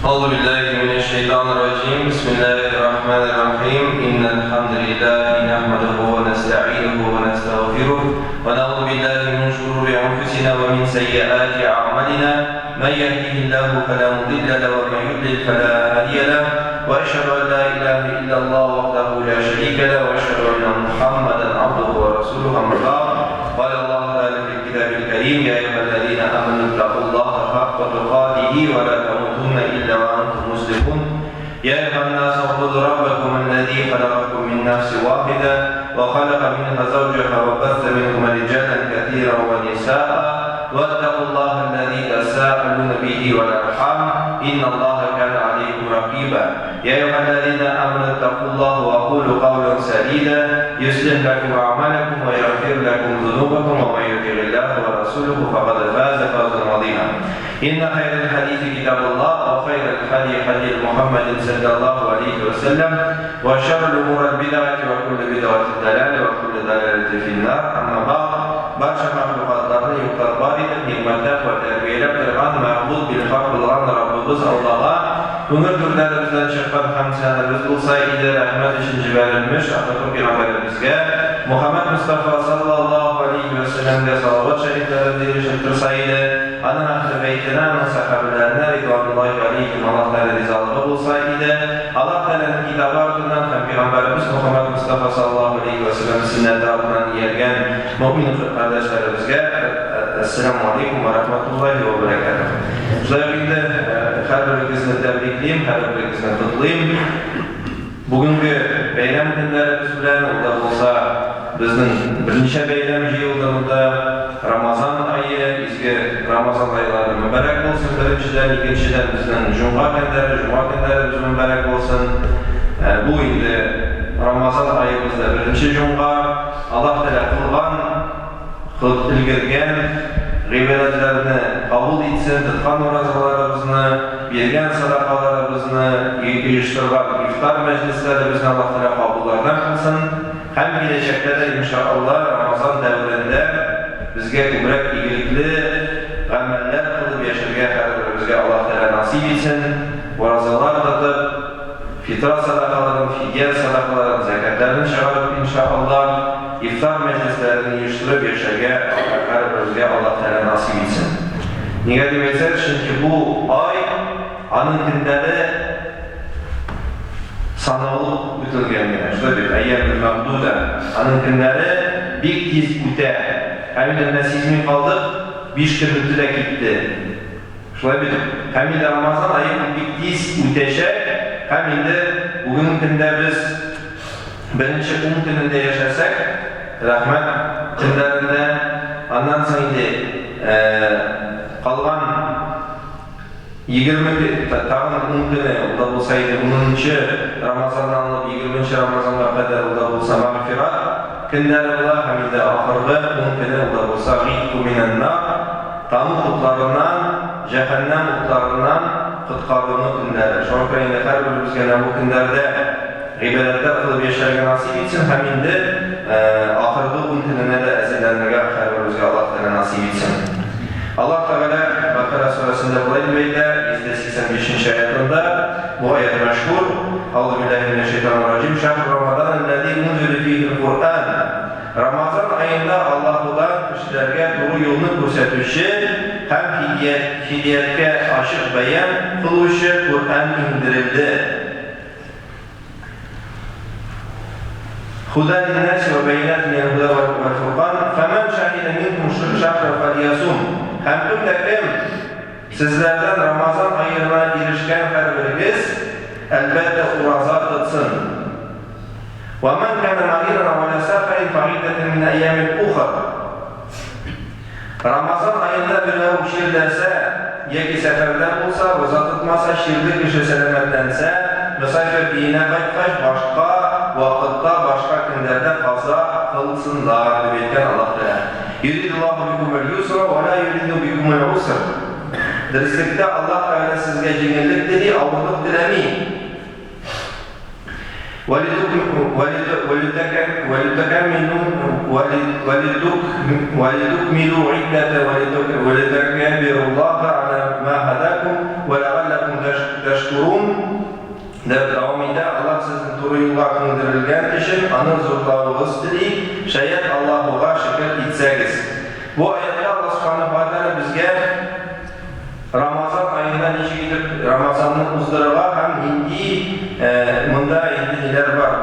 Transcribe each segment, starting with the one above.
أعوذ بالله من الشيطان الرجيم بسم الله الرحمن الرحيم إن الحمد لله نحمده ونستعينه ونستغفره ونعوذ بالله من شرور أنفسنا ومن سيئات أعمالنا من يهده الله فلا مضل له ومن يضلل فلا هادي له وأشهد أن لا إله إلا الله وحده لا شريك له وأشهد أن محمدا عبده ورسوله أما بعد قال الله تعالى في الكتاب الكريم يا أيها الذين آمنوا اتقوا الله حق تقاته ولا تموتن إلا وأنتم مسلمون يا أيها الناس اعبدوا ربكم الذي خلقكم من نفس واحدة وخلق منها زوجها وبث منهما رجالا كثيرا ونساء واتقوا الله الذي تساءلون به والأرحام إن الله كان عليكم رقيبا يا أيها الذين آمنوا اتقوا الله وقولوا قولا سديدا يصلح لكم أعمالكم ويغفر لكم ذنوبكم ومن يطع الله ورسوله فقد فاز فوزا عظيما إن خير الحديث كتاب الله وخير الحدي حدي محمد صلى الله عليه وسلم وشر الأمور البدعة وكل بدعة ضلالة وكل ضلالة في النار أما بعد Барча мәхлукатларны юктан бар итеп, нигъмәтләп вә тәрбияләп торган мәгъбуд билхак булган Раббыбыз Аллага күңел түрләребездән чыккан хәмд-сәнабыз булса иде, рәхмәт өчен җибәрелмеш ахыргы пәйгамбәребезгә, Мухәммәд Мостафа саллаллаһу галәйһи вә сәлләмгә салават шәрифләребез ирешеп торса иде, аның әһле бәйтенә, аның сәхабәләренә ридвануллаһи галәйһим Аллаһ Тәгалә ризалыгы булса иде. Аллаһ Тәгаләнең китабы артыннан һәм пәйгамбәребез Мухәммәд Мостафа саллаллаһу галәйһи вә сәлләм сөннәте артыннан ияргән мөэмин кардәшләребезгә Әссәламү галәйкүм вә рахмәтуллаһи вә бәрәкәтүһ. Шулай ук инде һәрберегезне тәбриклим, һәрберегезне котлыйм. Бүгенге бәйрәм көннәребез белән, ул да булса, безнең берничә бәйрәм җыелды монда. Рамазан ае, изге Рамазан айлары мөбарәк булсын, беренчедән, икенчедән, безнең җомга көннәре, җомга көннәребез мөбарәк булсын. Бу инде Рамазан аебызда беренче җомга. Аллаһ Тәгалә кылган, кылып өлгергән гыйбадәтләрне кабул итсен, тоткан уразаларыбызны, биргән садакаларыбызны, оештырган ифтар мәҗлесләребезне Аллаһ Тәгалә кабуллардан кылсын һәм киләчәктә дә, иншаАллаһ, Рамазан дәверендә безгә күбрәк игелекле гамәлләр кылып яшәргә һәрберебезгә Аллаһ Тәгалә насыйп итсен, уразалар тотып, Фитра садакаларын, фидия садакаларын, зәкятләрен чыгарып, иншаАллаһ, ифтар мәҗлесләрен оештырып яшәргә һәрберебезгә Аллаһ Тәгалә насыйп итсен. Нигә дип әйтсәгез, чөнки бу ай, аның көннәре саналып үтелгән генә, шулай бит, әййәмүл мәгъдүдә, аның көннәре бик тиз үтә. Һәм инде менә сизми калдык, биш көн үтте дә китте. Шулай бит, һәм инде Рамазан ае ул бик тиз үтәчәк, һәм инде бүгенге көндә без беренче ун көнендә яшәсәк, рәхмәт көннәрендә, аннан соң инде калган 20 көн, тагын ун көне, ул да булса инде унынчы Рамазаннан алып егерменче Рамазанга кадәр ул да булса мәгъфират көннәре була, һәм инде ахыргы ун көне ул да булса гыйтку минән-нар, Тәмуг утларыннан, җәһәннәм утларыннан коткаруны көннәре. Шуңа күрә инде һәрберебезгә менә бу көннәрдә гыйбадәтләр кылып яшәргә насыйп итсен һәм инде ахыргы ун көненә дә әзерләнергә һәрберебезгә Аллаһ Тәгалә насыйп итсен. Аллаһ Тәгалә Бәкара сүрәсендә болай дип әйтә, 185 нче аятында, бу аять мәшһүр, Әгъузу биллаһи минәш шәйтанир раҗим, Шәһру Рамадан әлләзи унзилә фихил Куръан. Рамазан аенда Аллаһудан кешеләргә туры юлны күрсәтүче һәм һидияткә ачык бәян кылучы Коръән иңдерелде. Һудә линнәси вә бәйинәтин минәл һудә вәл фуркан, фәмән шәһидә минкум шәһрә фәльясум. Һәм кем дә кем сезләрдән Рамазан аена ирешкән һәрберегез, әлбәттә, ураза тотсын. Вә ман кана маридән ау аля сәфәрин фәгыйддәтен мин әййәмин ухар. Рамазан аенда берәү чирләсә яки сәфәрдә булса, роза тотмаса, чирле кеше сәламәтләнсә, мөсафир өенә кайткач, башка вакытта, башка көннәрдә каза кылсыннар, дип әйткән Аллаһ Тәгалә. Юридуллаһу бикумул юсра вә ла юриду бикумул уср. Дөреслектә Аллаһ Тәгалә сезгә җиңеллек тели, авырлык теләми. Вәлитукмилу гыйддәтә вәлитәкәббируллаһа аля ма һадакум вә ләгалләкум тәшкурун дип дәвам итә. Аллаһ сезне туры юлга күндерелгән өчен Аны зурлавыгыз тели, шаять Аллаһуга шөкер итсәгез. Бу аятьтә Аллаһ Сүбхәнәһү вә Тәгалә безгә Рамазан аенда ничек итеп Рамазанны уздырырга һәм нинди монда инде ниләр бар,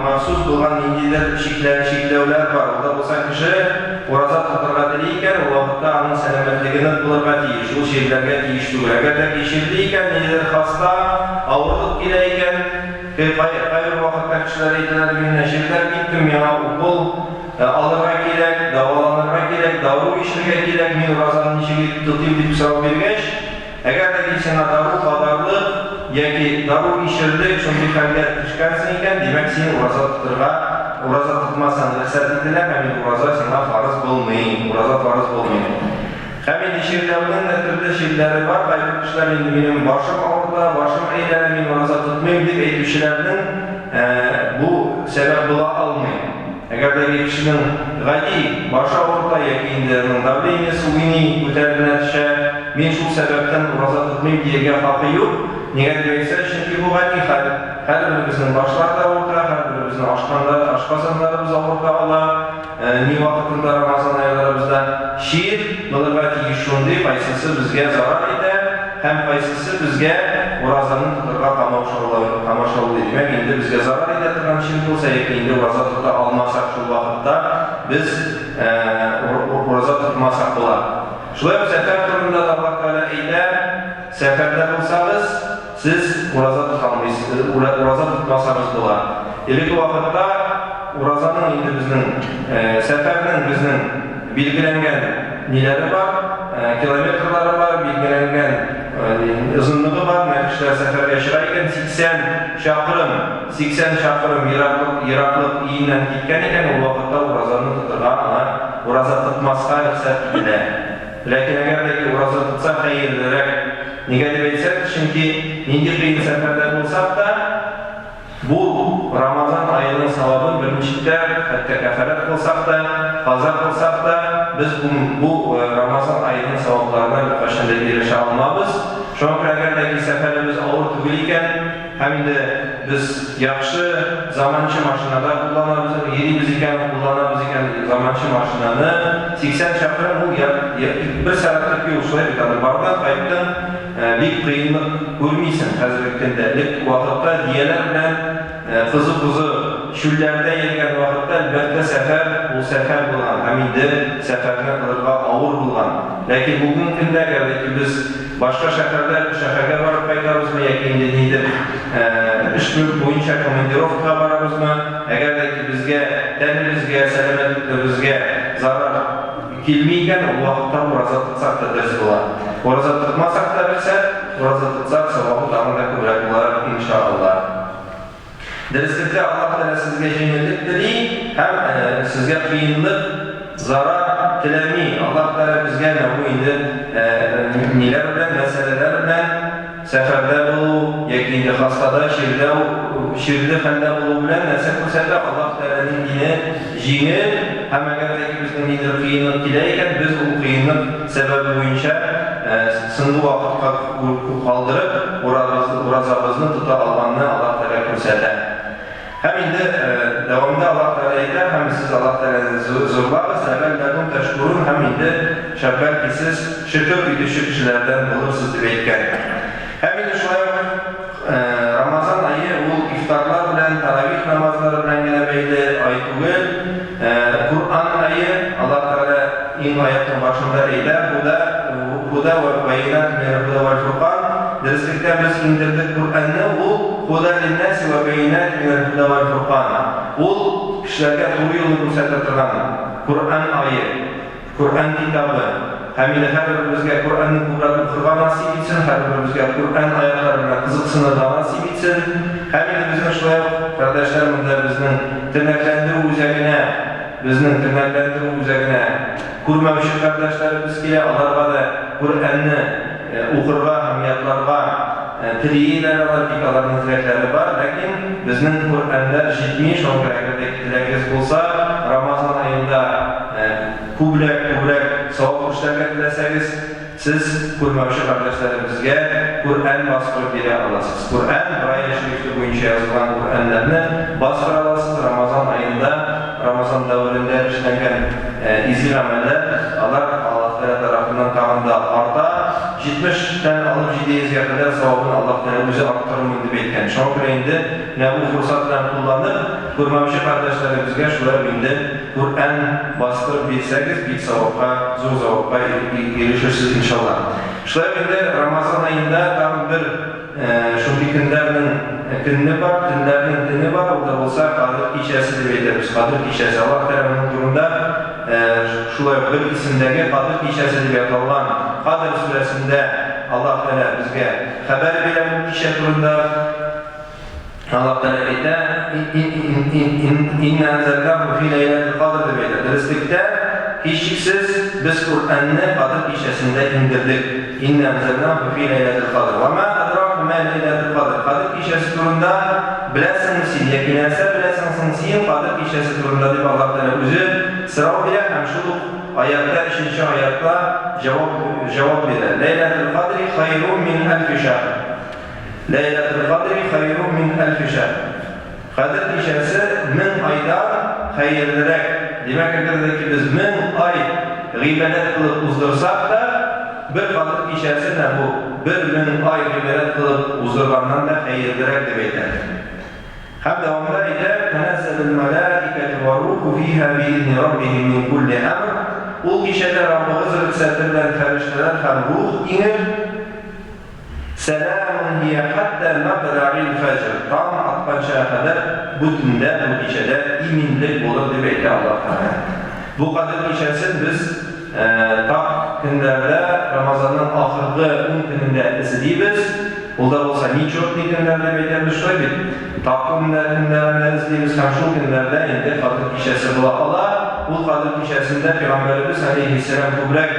махсус булган ниндидер чикләр, чикләүләр бар. Ул да булса кеше ураза тотырга тели икән, ул вакытта аның сәламәтлеге нык булырга тиеш, ул чирләргә тиеш түгел. Әгәр дә ки чирли икән, ниндидер хаста, авырлык килә икән, кайбер вакытта кешеләр әйтәләр, мин менә чирләп киттем, миңа укол, Алырга кирәк, дәваланырга кирәк, дару эчәргә кирәк, мин уразаны ничек итеп тотыйм, дип сорау биргәч, әгәр дә ки сиңа дару кадарлык яки дару эчерлек шундый хәлгә төшкәнсең икән, димәк, син ураза тотырга, ураза тотмасаң рөхсәт ителә һәм инде ураза сиңа фарыз булмый, ураза фарыз булмый. Һәм инде чирләүнең дә төрле чирләре бар, кайбер кешеләр инде минем башым авырта, башым әйләнә, мин ураза тотмыйм, дип әйтүчеләрнең бу сәбәп була алмый. Әгәр дә ки кешенең гади башы авырта яки инде аның давлениесе уйный, күтәрелә төшә, мин шул сәбәптән ураза тотмыйм дияргә хакы юк. Нигә дип әйтсә, чөнки бу гади хәл. Һәрберебезнең башлары да авырта, һәрберебезнең ашканда ашказаннарыбыз авырта ала. Ни вакытында Рамазан айларыбызда чир булырга тиеш шундый, кайсысы безгә зарар итә һәм кайсысы безгә уразаны тотырга комачаулый. Димәк, инде безгә зарар итә торган чир булса яки инде ураза тота алмасак шул вакытта без ураза тотмасак була. Шулай ук сәфәр турында да Аллаһ Тәгалә әйтә, Сәфәрдә булсагыз, сез ураза тота алмыйсыз, ураза тотмасагыз була. Элекке вакытта уразаның инде безнең, сәфәрнең безнең билгеләнгән ниләре бар, километрлары бар, билгеләнгән озынлыгы бар. Менә кешеләр сәфәргә чыга икән, 80 чакрым, 80 чакрым ераклык, ераклык өеннән киткән икән, ул вакытта уразаны тотырга аңа, ураза тотмаска рөхсәт ителә. Ләкин әгәр дә ки ураза тотса хәерлерәк. Нигә дип әйтсәк, чөнки нинди кыен сәфәрдә булсак та, бу Рамазан аеның савабын берничек тә, хәтта кәфарәт кылсак та, каза кылсак та, без бу бу Рамазан аеның савапларына беркайчан да ирешә алмабыз. Шуңа күрә әгәр дә ки сәфәребез авыр түгел икән, Һәм инде без яхшы заманча машинада кулланабыз, йөрибез икән, кулланабыз икән заманча машинаны, 80 чакрым ул бер сәгатьлек юл, шулай бит, аны бардың, кайттың, бик кыенлык күрмисең хәзерге көндә. Элек вакытта дөяләр белән кызу-кызу чүлләрдә йөргән вакытта, әлбәттә, сәфәр ул сәфәр булган һәм инде сәфәрне кылырга авыр булган. Ләкин бүгенге көндә, әгәр дә ки без Башка шәһәрдә, шәһәргә барып кайтабызмы яки инде нидер эш буенча командировкага барабызмы, әгәр дә ки безгә, тәнебезгә, сәламәтлекләребезгә зарар килми икән, ул вакытта ураза тотсак та дөрес була. Ураза тотмасак та рөхсәт, ураза тотсак, савабы тагын да күбрәк була, инша Алла. Дөреслектә Аллаһ Тәгалә сезгә җиңеллек тели һәм сезгә кыенлык, зарар теләми. Аллаһ Тәгалә безгә менә бу инде ниләр белән, мәсьәләләр белән сәфәрдә булу яки инде хастада, чирдә, чирле хәлдә булу белән нәрсә күрсәтә? Аллаһ Тәгаләнең дине җиңел һәм әгәр дә ки безнең ниндидер кыенлык килә икән, без ул кыенлык сәбәбе буенча соңгы вакытка калдырып, уразабызны тота алганны Аллаһ Тәгалә күрсәтә. Һәм инде дәвамында Аллаһ Тәгалә әйтә, Һәм сез Аллаһ Тәгаләне зурлагыз, ләгалләкүм тәшкүрүн, һәм инде бәлки сез шөкер итүче кешеләрдән булырсыз, дип әйткән. Һәм инде шулай ук Рамазан ае ул ифтарлар белән, таравих намазлары белән генә бәйле ай түгел. Коръән ае, Аллаһ Тәгалә иң аятның башында әйтә, Һуда, һуда вә бәйинатун минәл һуда вәл фуркан, Дөреслектә без иңдердек Коръәнне, ул һуда линнәси вә бәйинатун минәл һуда вәл фуркан. Ул кешеләргә туры юлны күрсәтә торган Коръән ае. Коръән китабы. Һәм инде һәрберебезгә Коръәнне күбрәк укырга насыйп итсен, һәрберебезгә Коръән аятлары белән кызыксынырга насыйп итсен. Һәм инде безнең шулай ук, кардәшләр, монда безнең тернәкләндерү үзәгенә, безнең тернәкләндерү үзәгенә күрмәүче кардәшләребез килә, аларга да Коръәнне укырга һәм ятларга телиләр алар, бик аларның теләкләре бар, ләкин безнең Коръәннәр җитми, шуңа күрә әгәр дә теләгегез булса, Рамазан аенда күбрәк, күбрәк савап эшләргә теләсәгез, Сез күрмәүче кардәшләребезгә Коръән бастырып бирә аласыз. Коръән, Брайль шрифты буенча язылган Коръәннәрне бастыра аласыз. Рамазан аенда, Рамазан дәверендә эшләнгән изге гамәлләр, алар Аллаһ Тәгалә тарафыннан тагын да арта. 70 тән алып 700 гә кадәр савабын Аллаһ Тәгалә үзе арттырырмын дип әйткән. Шуңа күрә инде менә бу форсаттан кулланып, күрмәүче кардәшләребезгә шулай ук инде Коръән бастырып бирсәгез, бик савапка, зур савапка ирешерсез, иншалла. Шулай ук инде Рамазан аенда тагын бер шундый көннәрнең көнне бар, төннәрнең төне бар, ул да булса Кадер кичәсе дип әйтәбез. Кадер кичәсе. Аллаһ Тәгалә моның турында шулай ук бер исемдәге Кадер кичәсе дип аталган Кадер сүрәсендә Аллаһ Тәгалә безгә хәбәр бирә бу кичә турында. Аллаһ Тәгалә әйтә, Инна әнзәлнәһу фи ләйләтил кадр дип әйтә. Дөреслектә, һичшиксез, без Коръәнне Кадер кичәсендә иңдердек. Инна әнзәлнәһу фи ләйләтил кадр. Ва ма адрака ма ләйләтул кадр. Кадер кичәсе турында беләсеңме син яки нәрсә беләсең соң син Кадер кичәсе турында дип Аллаһ Тәгалә үзе сорау бирә һәм шул ук аятьтә, өченче аятта җавап җавап бирә. Ләйләтул кадри хайрум мин әлфи шәһр. Ләйләтел кадри хәйрун мин әлфи шәһр. Кадер кичәсе 1000 айдан хәерлерәк. Димәк, әгәр дә ки без 1000 ай гыйбадәт кылып уздырсак та, бер Кадер кичәсе менә бу 1000 ай гыйбадәт кылып уздырганнан да хәерлерәк дип әйтә. Һәм дәвамында әйтә, Тәнәззәлел мәләикәтү вә руху фиһа биизни раббиһим мин кулли әмр. Ул кичәдә Раббыгыз рөхсәте белән фәрештәләр һәм рух иңер. Сәламун һия хәтта мәтләгыйл фәҗр, таң атканчага кадәр бу төндә, бу кичәдә иминлек булыр, дип әйтә Аллаһ Тәгалә. Бу Кадер кичәсен без так көннәрдә, Рамазанның ахыргы ун көнендә эзлибез. Ул да булса нечетный көннәр дип әйтәбез, шулай бит? Так көннәрендә эзлибез һәм шул көннәрдә инде Кадер кичәсе була ала. Ул Кадер кичәсендә Пәйгамбәребез галәйһиссәлам күбрәк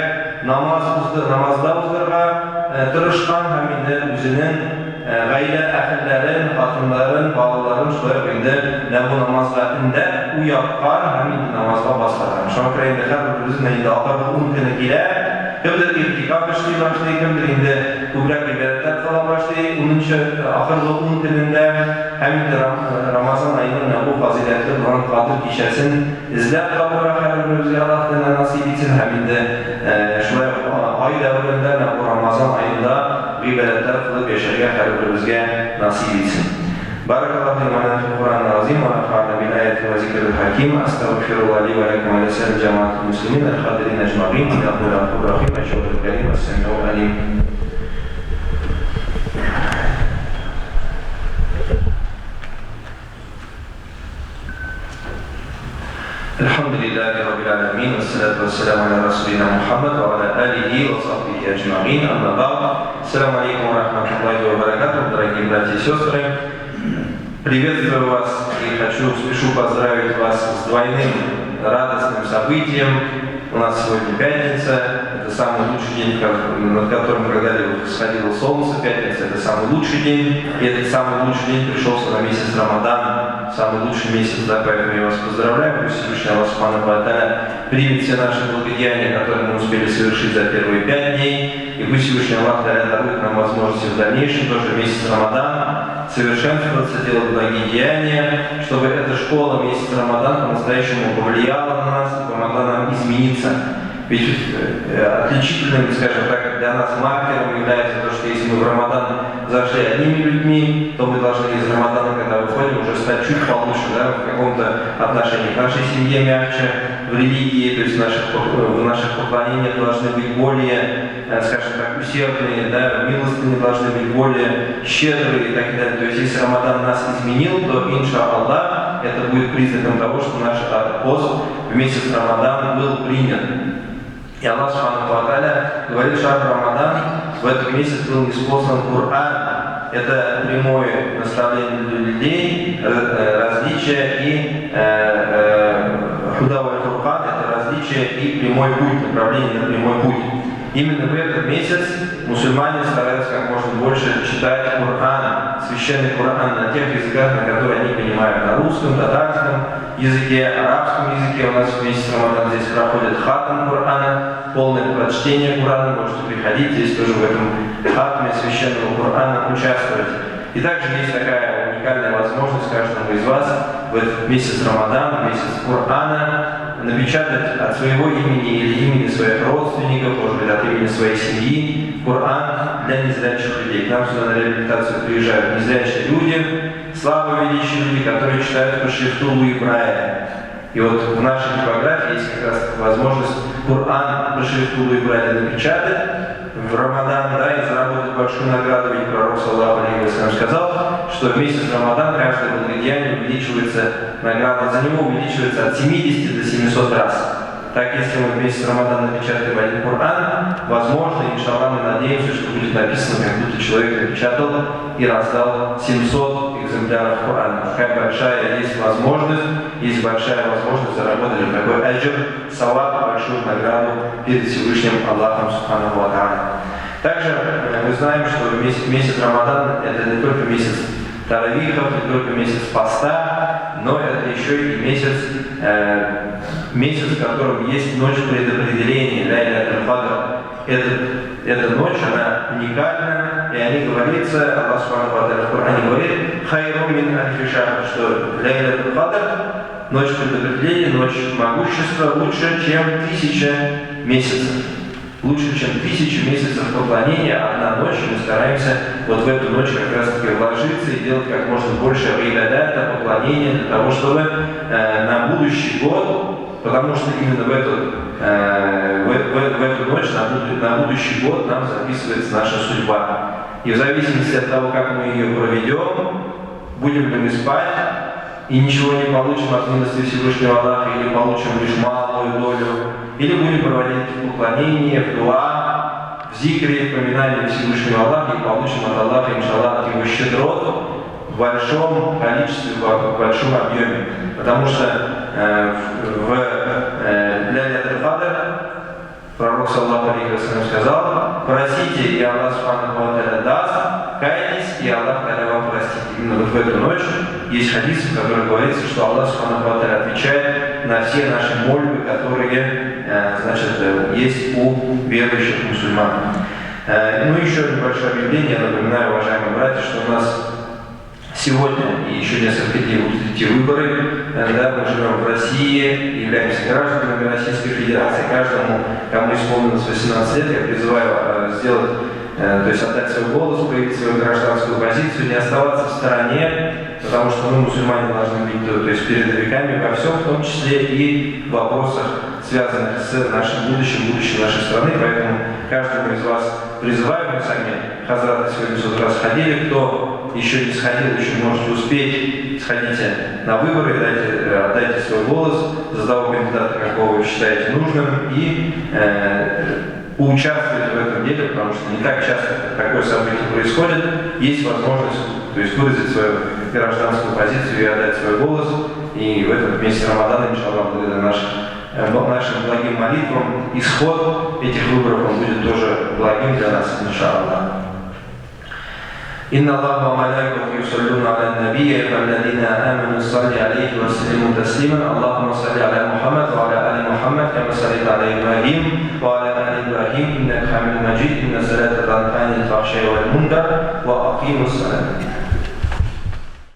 намаз узды, намазда уздырырга тырышкан һәм инде үзенең гаилә әһелләрен, хатыннарын, балаларын шулай ук инде менә бу намазга өндәп, уяткан һәм инде намазга бастырган. Шуңа күрә инде һәрберебезнең инде ахыргы ун көне килә. Кемдер игътикаф эшли башлый, кемдер инде күбрәк гыйбадәтләр кыла башлый унынчы, ахыргы ун көнендә һәм инде Рамазан аеның менә бу фазыйләтле булган Кадер кичәсен Эзләп табырга һәрберебезгә Аллаһ Тәгалә насыйп итсен һәм инде шулай ук ай дәверендә, менә бу Рамазан аенда гыйбадәтләр кылып яшәргә һәрберебезгә насыйп итсен. Баракаллаһу ли ва лана фил Куранил газим ва нафа'ана бил аяти ва зикрил хаким. Астагфируллаһ ли ва лакум ва лисаирил җәмәгатил муслимин әл-хадирин әҗмәгыйн иннәһу һувәл гафурур рахим әл-җәвадул кәрим әс-сәмиул алим. الحمد لله رب العالمين والصلاة والسلام على رسولنا محمد وعلى آله وصحبه أجمعين أما بعد السلام عليكم ورحمة الله وبركاته дорогие братья и сестры. Приветствую вас и хочу, спешу поздравить вас с двойным радостным событием. У нас сегодня пятница, это самый лучший день, над которым когда-либо всходило солнце. Пятница – это самый лучший день, и этот самый лучший день пришелся на месяц Рамадан, самый лучший месяц, да, поэтому я вас поздравляю. Пусть Всевышний Аллах سبحانه وتعالى примет все наши благодеяния, которые мы успели совершить за первые 5 дней, и пусть Всевышний Аллах дарует нам возможности в дальнейшем тоже месяц Рамадан совершенствоваться, делать благие деяния, чтобы эта школа месяц Рамадан по-настоящему повлияла на нас и помогла нам измениться. Ведь отличительным, скажем так, для нас маркером является то, что если мы в Рамадан зашли одними людьми, то мы должны из Рамадана, когда выходим, уже стать чуть получше, да, в каком-то отношении к нашей семье мягче, в религии, то есть в наших поклонениях должны быть более, скажем так, усердные, да, милостыни должны быть более щедрые и так далее. То есть если Рамадан нас изменил, то, إن شاء الله, это будет признаком того, что наш пост в месяц Рамадан был принят. И Аллах سبحانه وتعالى говорит: شهر رمضان, в этот месяц был ниспослан Коран. Это прямое наставление для людей, различие и هدى والفرقان, это различие и прямой путь, направление на прямой путь. Именно в этот месяц мусульмане стараются как можно больше читать Коран, священный. священный Коран на тех языках, на которые они понимают, на русском, татарском языке, арабском языке. У нас в месяц Рамадан здесь проходит хатм Корана, полное прочтение Корана, можете приходить здесь тоже в этом хатме священного Корана участвовать. И также есть такая уникальная возможность каждому из вас в этот месяц Рамадан, месяц Корана, напечатать от своего имени или имени своих родственников, может быть, от имени своей семьи, Коран для незрячих людей. К нам сюда на реабилитацию приезжают незрячие люди, слабовидящие люди, которые читают по шрифту Луи Брайля. И вот в нашей типографии есть как раз возможность Коран по шрифту Луи Брайля напечатать в Рамадан, да, и заработать большую награду. Ведь пророк, саллаллаху алейхи ва саллям, сказал, что в месяц Рамадан каждое благодеяние увеличивается, награда за него увеличивается от 70 до 700 раз. Так, если мы в месяц Рамадан напечатаем один Коран, возможно, иншаллах, мы надеемся, что будет написано, как будто человек напечатал и раздал 700 экземпляров Корана. Какая большая есть возможность, есть большая возможность заработать вот такой аджр, саваб, большую награду перед Всевышним Аллахом Субхану ва Тааля. Также мы знаем, что месяц Рамадан – это не только месяц таравихов, не только месяц поста, но это еще и месяц, в котором есть ночь предопределения, Ляйля аль-Кадр. Эта ночь, она уникальна, и о ней говорится, Аллах Субхану ва Тааля в Коране говорит, «Хайру мин альфи шахр», что Ляйля аль-Кадр, ночь предопределения, ночь могущества, лучше, чем 1000 месяцев. Лучше, чем 1000 месяцев поклонения, одна ночь, и мы стараемся вот в эту ночь как раз-таки вложиться и делать как можно больше ибадата, поклонения, для того, чтобы на будущий год, потому что именно в эту ночь, на будущий год нам записывается наша судьба. И в зависимости от того, как мы ее проведем, будем ли мы спать и ничего не получим от милости Всевышнего Аллаха, или получим лишь малую долю, или будем проводить поклонение, в дуа, в зикре, в поминании Всевышнего Аллаха, и получим от Аллаха, иншаллах, от его щедрот в большом количестве, в большом объеме. Потому что в Ляйля аль-Кадр пророк, саллаллаху алейхи ва саллям, сказал: просите, и Аллах Субхану ва Тааля даст, кайтесь, и Аллах Тааля вам простит. Именно вот в эту ночь есть хадис, в котором говорится, что Аллах Субхану ва Тааля отвечает на все наши мольбы, которые есть у верующих мусульман. Ну, еще небольшое объявление. Я напоминаю, уважаемые братья, что у нас сегодня и еще несколько дней будут идти выборы. Да, мы живем в России, являемся гражданами Российской Федерации. Каждому, кому исполнилось 18 лет, я призываю сделать, то есть отдать свой голос, проявить свою гражданскую позицию, не оставаться в стороне, потому что мы, мусульмане, должны быть, то есть, передовиками во всем, в том числе и в вопросах, связанных с нашим будущим, будущим нашей страны. Поэтому каждому из вас призываю, мы сами хазраты сегодня с утра сходили, кто еще не сходил, еще можете успеть, сходите на выборы, отдайте свой голос за того кандидата, какого вы считаете нужным, и поучаствуйте в этом деле, потому что не так часто такое событие происходит, есть возможность, то есть, выразить свою гражданскую позицию и отдать свой голос. И в этот месяц Рамадана, иншаллах, благодаря нашим благим молитвам, исход этих выборов, он будет тоже благим для нас, иншаллах. إن الله وملائكته يصلون على النبي يا أيها الذين آمنوا صلوا عليه وسلموا تسليما اللهم صل على محمد وعلى آل محمد كما صليت على إبراهيم وعلى آل إبراهيم إنك حميد مجيد إن الصلاة تنهى عن الفحشاء والمنكر وأقيموا الصلاة.